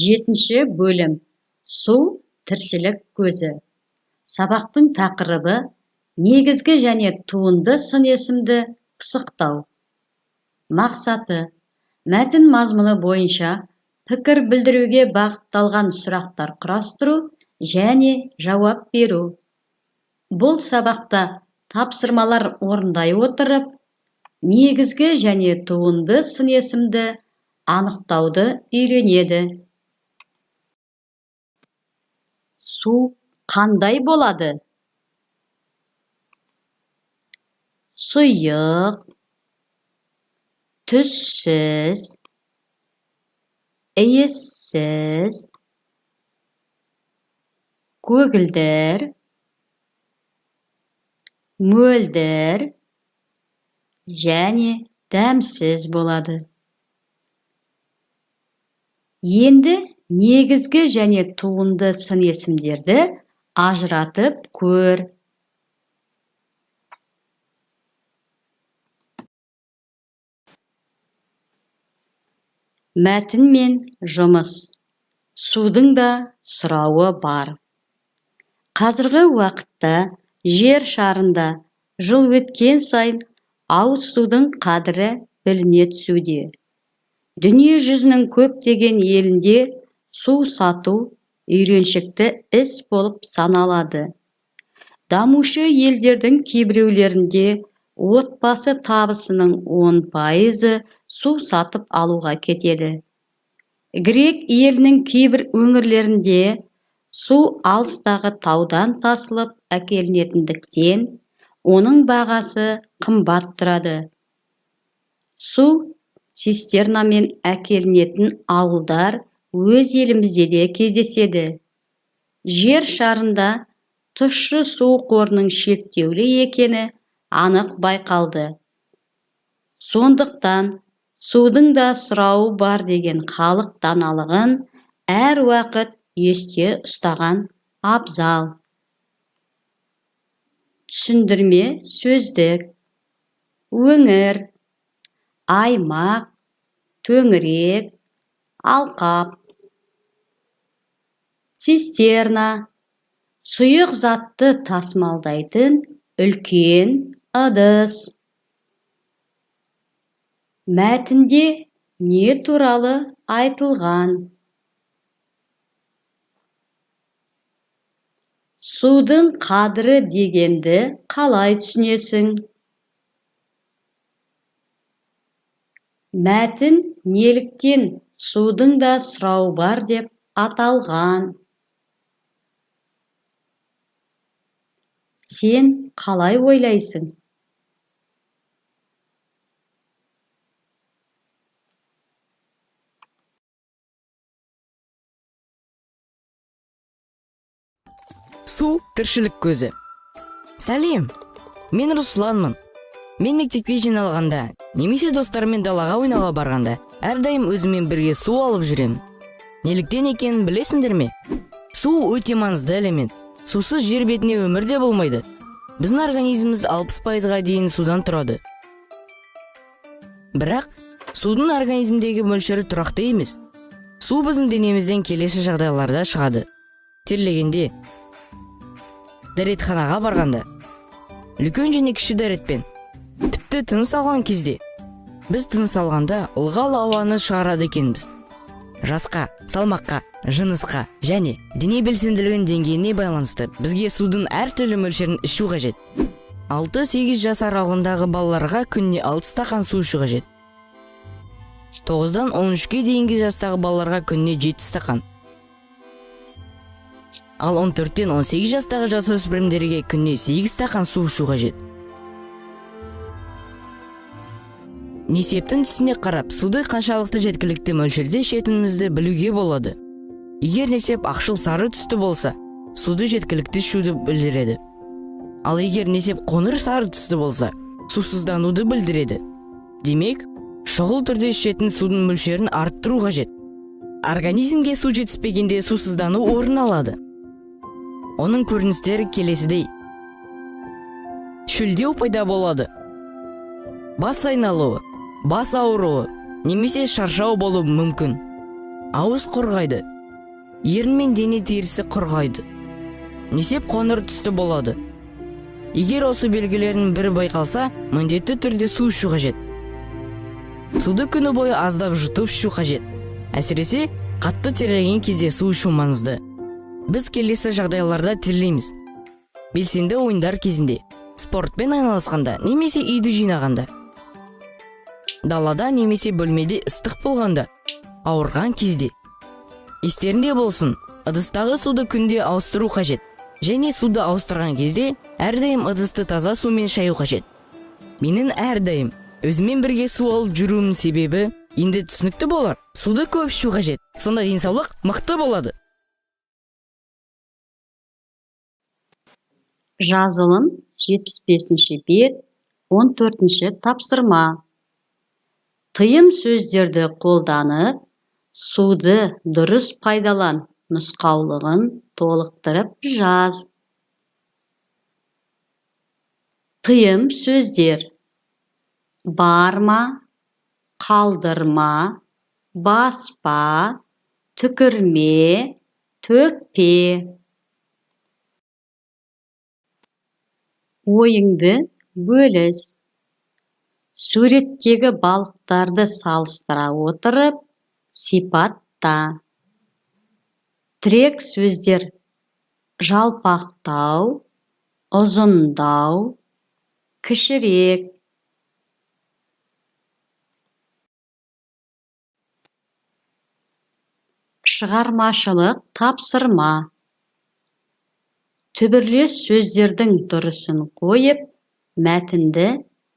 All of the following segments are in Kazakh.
Жетінші бөлім. Су тіршілік көзі. Сабақтың тақырыбы: негізгі және туынды сын есімді пысықтау. Мақсаты: мәтін мазмұны бойынша пікір білдіруге бағытталған сұрақтар құрастыру және жауап беру. Бұл сабақта тапсырмалар орындай отырып, негізгі және туынды сын есімді анықтауды үйренеді. Су қандай болады? Сұйық, түссіз, иіссіз, көгілдір, мөлдір және дәмсіз болады. Енді негізгі және туынды сын есімдерді ажыратып көр. Мәтінмен жұмыс. Судың да сұрауы бар. Қазіргі уақытта жер шарында жыл өткен сайын ауыз судың қадірі біліне түсуде. Дүние жүзінің көптеген елінде су сату үйреншікті іс болып саналады. Дамушы елдердің кейбіреулерінде отбасы табысының 10%-ы су сатып алуға кетеді. Грек елінің кейбір өңірлерінде су алыстағы таудан тасылып әкелінетіндіктен, оның бағасы қымбат тұрады. Су цистернамен әкелінетін ауылдар өз елімізде де кездеседі. Жер шарында тұщы су қорының шектеулі екені анық байқалды. Сондықтан судың да сұрауы бар деген халық даналығын әр уақыт есте ұстаған абзал. Түсіндірме сөздік. Өңір, аймақ, төңірек, алқап. Цистерна – сұйық затты тасымалдайтын үлкен ыдыс. Мәтінде не туралы айтылған? Судың қадірі дегенді қалай түсінесің? Мәтін неліктен судың да сұрауы бар деп аталған? Сен қалай ойлайсың? Су тіршілік көзі. Сәлем, мен Русланмын. Мен мектепке жиналғанда, немесе достарыммен далаға ойнауға барғанда, әрдайым өзіммен бірге су алып жүремін. Неліктен екенін білесіңдер ме? Су өте маңызды элемент. Сусыз жер бетіне өмір де болмайды. Біздің организміміз 60%-ға дейін судан тұрады. Бірақ судың организмдегі мөлшері тұрақты емес. Су біздің денемізден келесі жағдайларда шығады. Терлегенде, дәретханаға барғанда, үлкен және кіші дәретпен, тіпті тыныс алған кезде. Біз тыныс алғанда ылғал ауаны шығарады екенбіз. Жасқа, салмаққа, жынысқа және дене белсенділігінің деңгейіне байланысты бізге судың әртүрлі мөлшерін ішу қажет. 6-8 жас аралығындағы балаларға күніне 6 стақан су ішу қажет. 9-дан 13-ке дейінгі жастағы балаларға күніне 7 стақан. Ал 14-тен 18 жастағы жасөспірімдерге күніне 8 стақан су ішу қажет. Несептің түсіне қарап, суды қаншалықты жеткілікті мөлшерде ішетінімізді білуге болады. Егер несеп ақшыл сары түсті болса, суды жеткілікті ішуді білдіреді. Ал егер несеп қоңыр сары түсті болса, сусыздануды білдіреді. Демек, шұғыл түрде ішетін судың мөлшерін арттыру қажет. Организмге су жетіспегенде сусыздану орын алады. Оның көріністері келесідей. Шөлдеу пайда болады. Бас айналуы, бас ауруы немесе шаршау болуы мүмкін. Ауыз құрғайды. Ерін мен дене терісі құрғайды. Несеп қоңыр түсті болады. Егер осы белгілердің бірі байқалса, міндетті түрде су ішу қажет. Суды күні бойы аздап жұтып ішу қажет. Әсіресе, қатты терлеген кезде су ішу маңызды. Біз келесі жағдайларда терлейміз. Белсенді ойындар кезінде, спортпен айналысқанда немесе үйді жинағанда, далада немесе бөлмеде ыстық болғанда, ауырған кезде. Естерінде болсын, ыдыстағы суды күнде ауыстыру қажет. Және суды ауыстырған кезде әрдайым ыдысты таза сумен шаю қажет. Менің әрдайым өзіммен бірге су алып жүруімнің себебі енді түсінікті болар. Суды көп ішу қажет, сонда денсаулық мықты болады. Жазылым 75-ші бет, 14-ші тапсырма. Тыйым сөздерді қолданып, суды дұрыс пайдалан нұсқаулығын толықтырып жаз. Тыйым сөздер: барма, қалдырма, баспа, түкірме, төкпе. Ойыңды бөліс. Суреттегі балықтарды салыстыра отырып, сипатта. Тірек сөздер: жалпақтау, ұзындау, кішірек. Шығармашылық тапсырма. Түбірлес сөздердің дұрысын қойып, мәтінді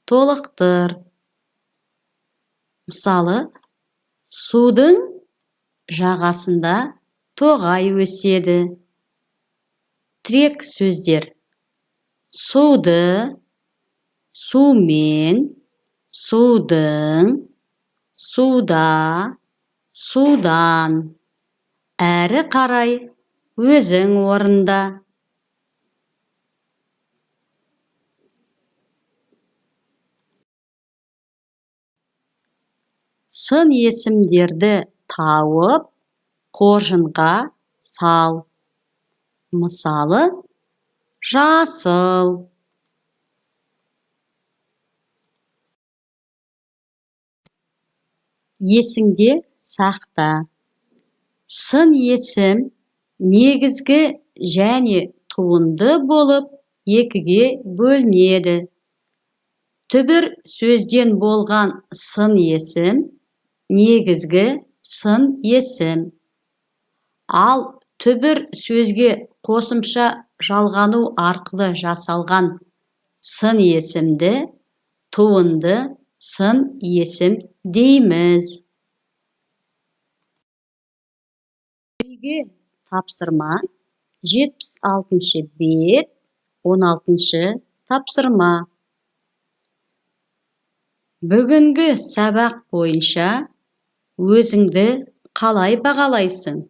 толықтыр. Мысалы, судың жағасында тоғай өседі. Тірек сөздер: суды, сумен, судың, суда, судан. Әрі қарай өзің орында. Сын есімдерді тауып, қоржынға сал. Мысалы, жасыл. Есіңде сақта. Сын есім негізгі және туынды болып екіге бөлінеді. Түбір сөзден болған сын есім негізгі сын есім. Ал түбір сөзге қосымша жалғану арқылы жасалған сын есімді туынды сын есім дейміз. Үйге тапсырма 76-шы бет, 16-шы тапсырма. Бүгінгі сабақ бойынша өзіңді қалай бағалайсың?